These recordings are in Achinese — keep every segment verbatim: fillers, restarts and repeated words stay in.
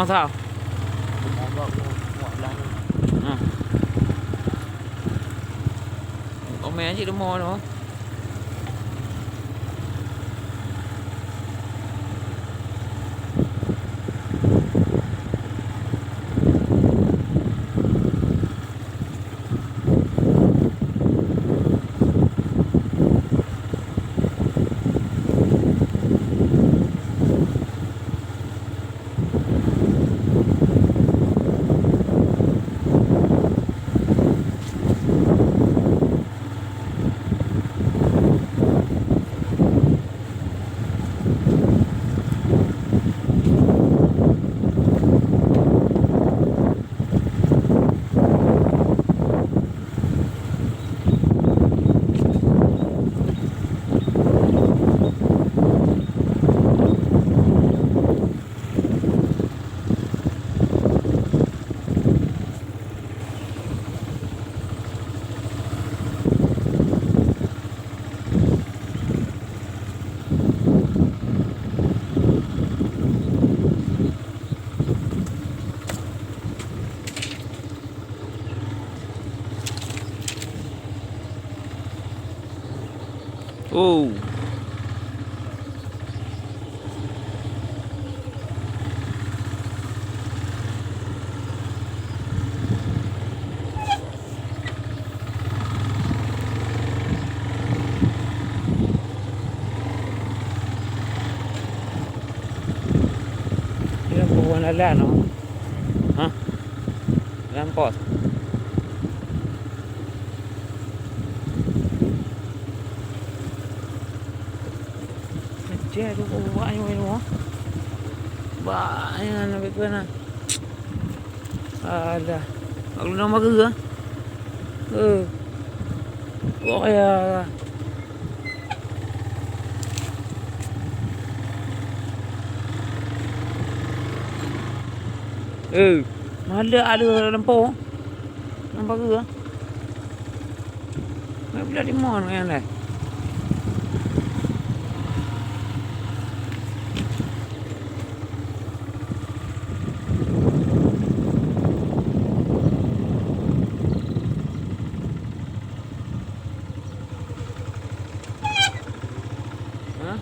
Sa. Nah. Komen aja demo tu. Oh. Ini bukan lalan, oh. Hah? Lampôh. Macam tu, oh, banyak, banyak, oh. Banyak, lebih kurang. Alah. Mak guna mara, ah. Eh. Wah, ya. Eh, malak ada lampôh. Nampak ke? Nak bila di mana yang lain? Ha?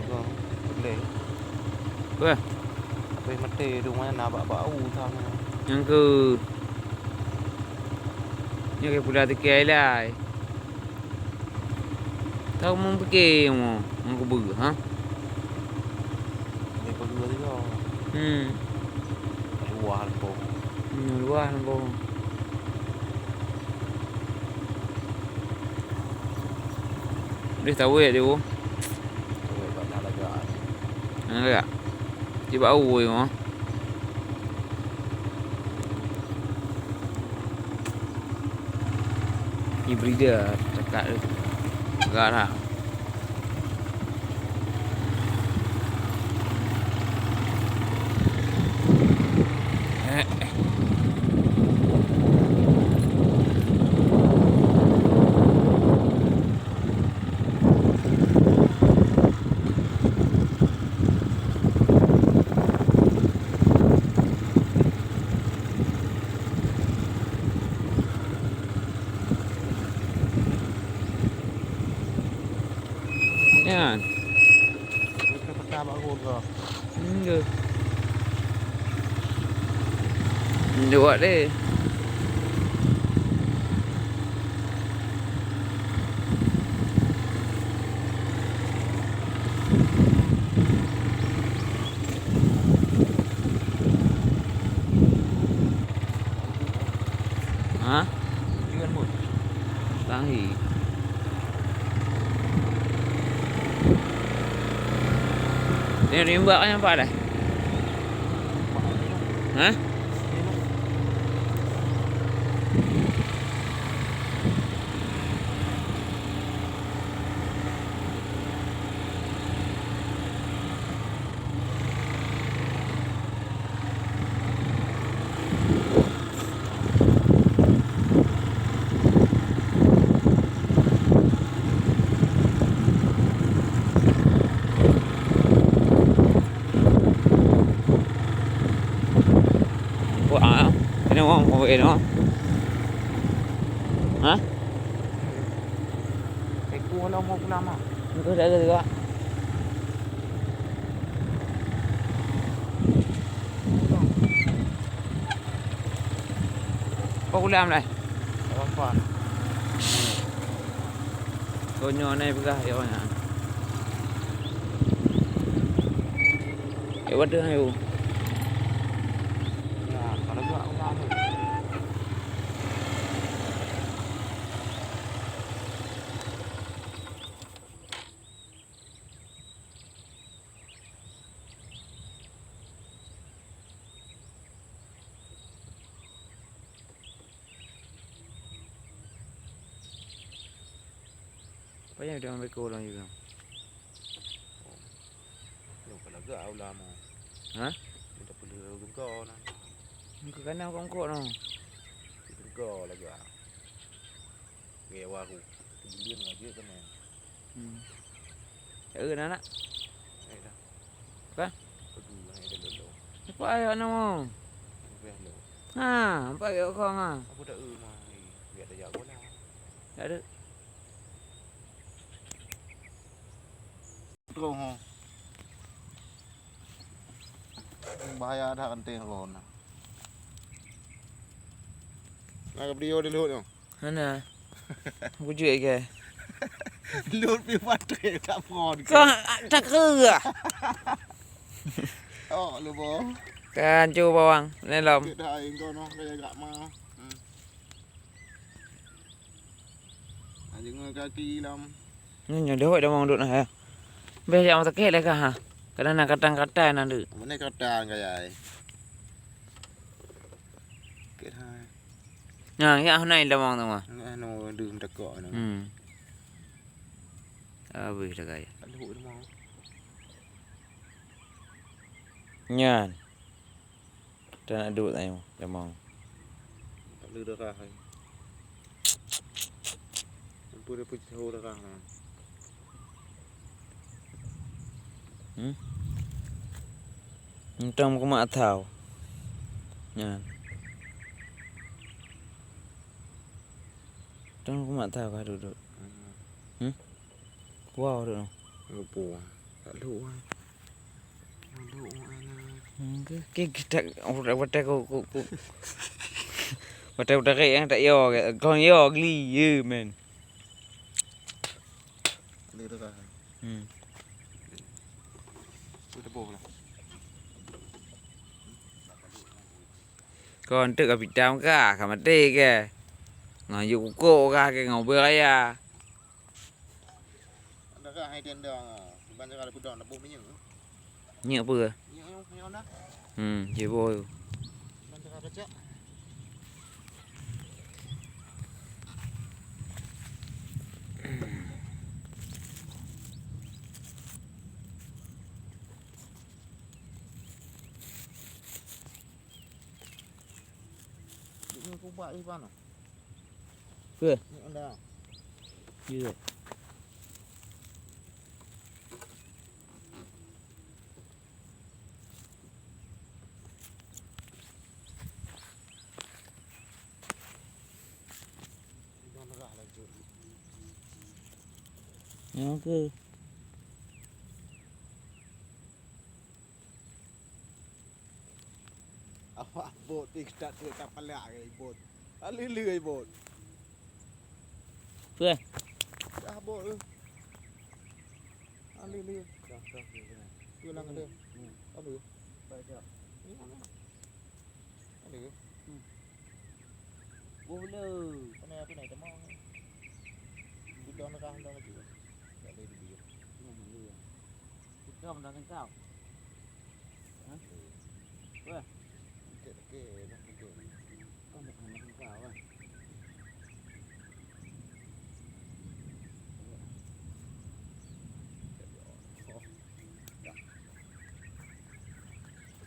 Juga boleh. Weh. Tapi mati rumah na bak bau sama. Nyang ke, nyang ke pula tiki ai lai. Tahu mung pike mo, mung kubu, ha? Ini kubu juga. Hmm. Luar tu. Hmm, luar tu. Deh, tawet dia, oh. Tawet kat dalam lagak. Dalam lagak? Di bawah, oh. Ni breeder, cakap tu. Agak lah. Nyan. Bukan peta bak gua ke? Enggak. Enggak deh. Ha? Tahi. Ni rimbak kan nampak dah? Ha? Oh, eh, no. Hah? Teku kalau mau pulang mah. Engkau tak ada juga. Kau pulang lah. Apa? Kau nyoe nai peugah, ya, nyoe. Ya, waduh, ayo. Ya, kalau juga ulang tu. Payah dia ambil ke orang juga. Nyoe ka lagak ulam. Ha? Minta peuleueh gengkok na. Engkau kana kongkok no. Gengkok lagak. Gaya waru. Kebulian lagi kan. Hmm. Eh, nak, nak. Eh, dah. Apa? Pergi, naik dah dulu. Apa ayah nama? Lebih dulu. Ha, empat ayah kau ha. Aku tak eh mah. Biar tak jago lah. Tak ada. Terus, ha. Bahaya dah ranting ron. Nak video di luhut tu. Hana. Wujud ke? Luhut pi patai tak pon. Kau tak kira. Oh, lu boh. Kan cu bawang, ni lom. Kita hai kau noh kaya gak ma. Hmm. Anjing kaki lam. Ni nyoe deuh damong duek na, ya. Beh jak matakek lé kah, ha. Kadang na katang-katang na deuk. Mana katang kaya ai? Kek hai. Nah, ya, nah, damong tu mah. Nah, no, deuh meutakok na. Hmm. Habis dah kaya. Aduh, damong. Nyan. Dah nak duduk tanya, damong. Tak ada darah ai. Ampun, dia pun tahu darah na. Hmm? Entong kumat tau. Nyan. Entong kumat tau ka duduk. Hmm? Wow, duduk. Lupa. Tak lupa. Aduh, anak. Hmm, ke, ke, kita, udah, udah, ku, ku, ku. Udah, udah, kayak yang tak yo, kayak, kau yo, geli, ye, men. Ada tu kah? Hmm. Udah boh lah. Kau entuk ka pitam kah, ka maté ke? Ngon yuk kukuk kah ke, ngon ubé raya? Ada kah hai tenda? Iban cara peudong, dah boh minyak. Nyeuk peue? Nyeuk, nyeuk, nyeuk dah. Hmm, jibôi. Iban cara kacak. Ini kubak di mana? Ke? Ini anda. Iya. Yang ke? Awak bot ni kita tu tak pelak ke bot. Lili bot. Apa? Dah bot tu. Lili. Dah, dah, dah, dah. Tu lang ada. Hmm. Apa? Baik, siap. Ni mana? Ada ke? Hmm. Boh le. Kena apa nak temang? Gudang dah, dah lagi. Tak ada di dia. Hmm, iya. Kita menang kau. Ha? Wah. Okey, okey, dah okey. Kau nak menang kau, ah.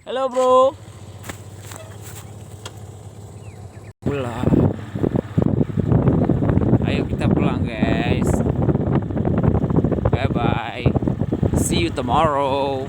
Hello, bro. Pulang. Ayo kita pulang, guys. Bye bye. See you tomorrow.